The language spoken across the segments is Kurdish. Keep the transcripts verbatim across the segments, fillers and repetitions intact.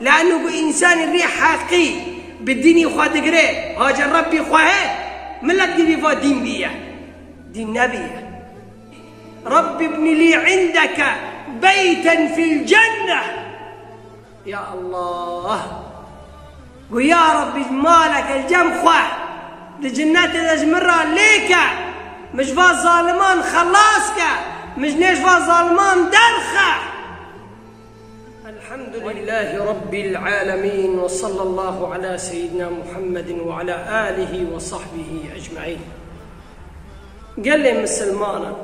Le'enno ku însanî rê heqî bi dînî xwe digire, hace Rebbî xwe he, milet givî va dîn bîye. Dîn nebîye. Rebbî bni lî indeke beyten fil cenneh. Ya Allah. Gu ya Rebbî, maleke li cem xwe di cinnetê de ji min re lê ke. Min ji va zaliman xelas ke. Min ji nêj va zaliman derxe. Elhamdulillahî Rabbil alemin ve sallallahu ala seyyidina Muhammedin ve ala alihi ve sahbihi ecmaîn. Gelê misilmanan,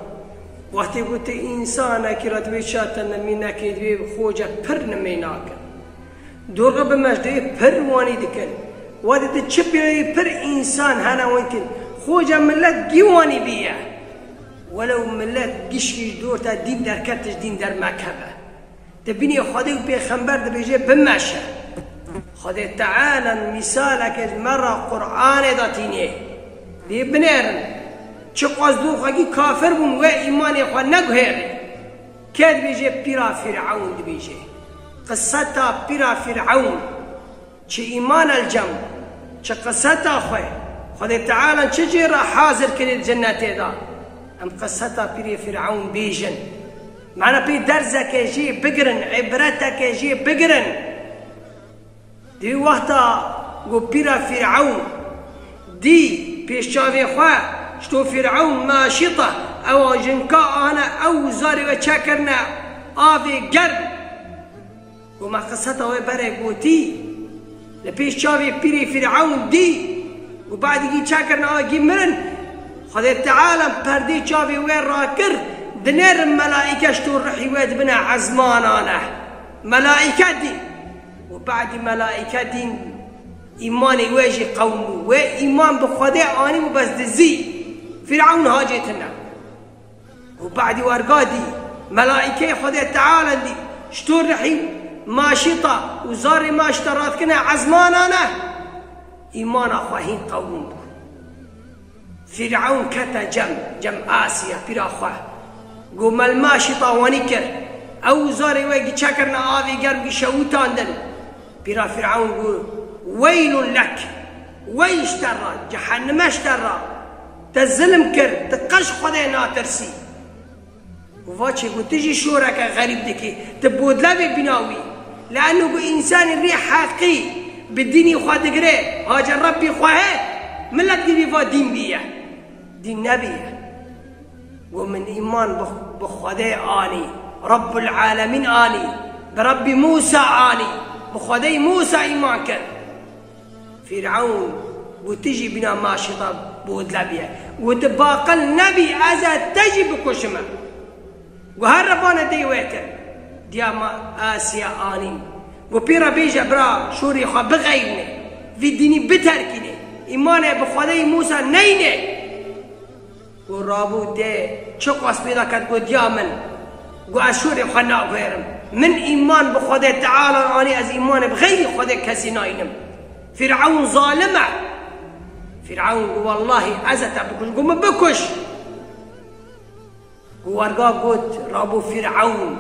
wextê ku tu însanekî re dibê çatenimînekê dibê xoce pir nimê nakin. Dorxe bi me ji dê pir wanî dikin. Wextê tu çi pêyî pir însan hene wan dikin. Xoce milet gî wanî bîye. Welew milet gişkî ji dor te dîn derket, tu ji dîn dermekeve. Di binê Xwedê û Pêxember dibêje bimeşe. Xwedê Teala mîsaleke ji me re Qur'anê de tînê. Dê binêrin. Çiqas doxekî kafir bûn, wê îmanê xwe neguhêrê. Kê dibêje? Pîra Fîr'ewn dibêje. Qiseta pîra Fîr'ewn. Çi îman el cem, çi qiseta xwe, Xwedê Teala çi cê re hazir kirî di cennetê de. Em qiseta pîrê Fîr'ewn bêjin. Mena pê derzeke jê bigirin, îbreteke jê bigirin. Di wexta ku pîra Fîr'ewn dî pêş çavê xwe, şto Fîr'ewn maşîta, ewa jinka ana ew zarê we çekirine avê germ. Ku me qiseta wê berê gotî, li pêş çavê pîrê Fîr'ewn dî, ku badîgî çekirine agî mirin, Xwedê Teala perdê çavê wê rakir, dinêrin melaîke ji to rihî wê dibine ezmanane. Melaîke dî. Û badî melaîke dîn îmanê wê jî qewim bû. Wê îman bi Xwedê anî û bes dizî. Fîr'ewn hacê tine. Û badî werga dî, melaîkeyê Xwedê Teala dî, ji to rihî maşîta û zarê maşîta radikine ezmanane, îmana xwe hîn qewim bû. Fîr'ewn kete cem, cem Asiya, pîra xwe. Go me li maşîta wanî kir. Ew û zarê wê giçe kirine avê germ gi şewitandin. Pîra Fîr'ewn got, "Weylun lek, wey ji te re, cehennime ji te re. Te zilm kir, tu qe ji Xwedê natirsî." Got, "Va çi got, tu jî şoreke xerîb dikî, tu bodlevê bîna wî. Le'enno got, însanî rê heqî bi dînî xwe digire, hace Rebbî xwe he, milet givî va dîn bîye. Dîn nebîye." Got, "Min îman bi, bi Xwedê anî, Rebbul Alemîn anî, bi Rebbî Mûsa anî, bi Xwedê Mûsa îman kir." Fîr'ewn got, "Tu jî bîna maşîta bodle bîye." Got, "Baqil nebî, ez ê te jî bikuşime." Got, "Herre bane dey wê kir." Diya ma Asiya anîn. Got, "Pê re bêje bira şorê xwe bixeyîne, vî dînî biterkîne. Îmanê bi Xwedê Mûsa neyne." Got, "Rabû dê çiqas pê de ket?" Got, "Ya min." Got, "Ez şorê xwe naguherim. Min îman bi Xwedê Teala anî, ez îmanê bi xeyrî Xwedê kesî nayînim. Fîr'ewn zalim e." Fîr'ewn got, "Wellahî ez ê te bikuşim." Got, "Min bikuş." Got, werga got, rabû Fîr'ewn.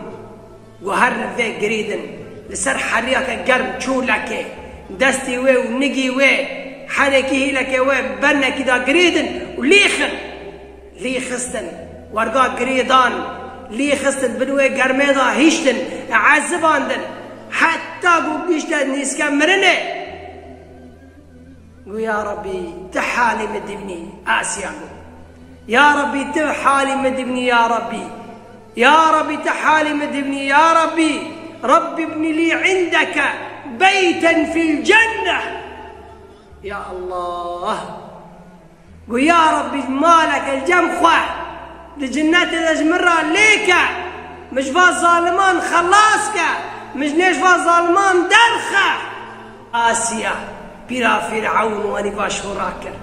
Got, "Her li vê girêdin, li ser heriyeke germ çolekê, destê wê û nigê wê, herekî hêleke wê bernekî de girêdin û lêxin." Lêxistin, werga girêdan, lêxistin, bin wê germê de hiştin, ezibandin, heta ku gihişte nîske mirinê. Got, "Ya Rebbî, tu halê min dibînî." Asiya got, "Ya Rebbî, tu halê min dibînî, ya Rebbî. Ya Rebbî, tu halê min dibînî, ya Rebbî. Rebbî bni lî indeke beyten fil cenneh." Ya Allah. Got, "Ya Rebbî, maleke li cem xwe di cinnetê de ji min re lê ke, min ji va zaliman xelas ke, min ji nêj va zaliman derxe." Asiya, pîra Fîr'ewn wanî va şora kir.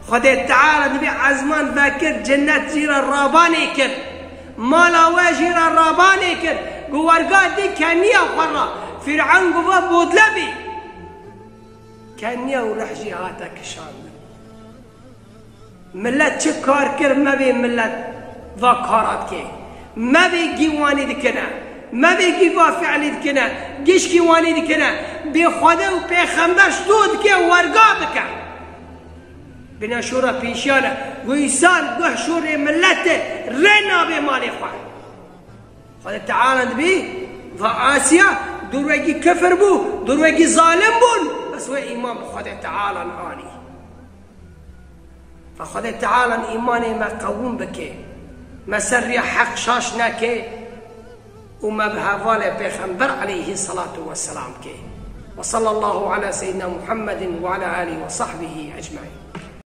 Xwedê Teala dibê ezman vekir, cinnet jî re rabanê kir. Mala we jî re rabanê kir. Got, "Werga dî keniya xwe re." Fîr'ewn got, "Va bodle bî." Keniya û rih jî hate kişandin. Milet çi kar kir, mebê milet va kara dike. Mebê gîwanî dikine. Mevekî va fiilî dikine, gişkî wanî dikine, bê Xwedê û pêxember şto dike, werga bike. Bine şora pêşiyan e, wîsan guh şorê milletê rê nabê malê xwe. Xwedê Teala dibî, va Asiya, dorwekî kifir bû, dorwekî zalim bûn, bes wê îman bi Xwedê Teala anî. Fa Xwedê Teala îmanê me qewim bike, me ser rêya heq şaş neke û me bi hevalê Pêxember aleyhî salatu ve selam ke. Ve sallallahu ala seyyidina Muhammedin ve ala alihi ve sahbihi ecmaîn.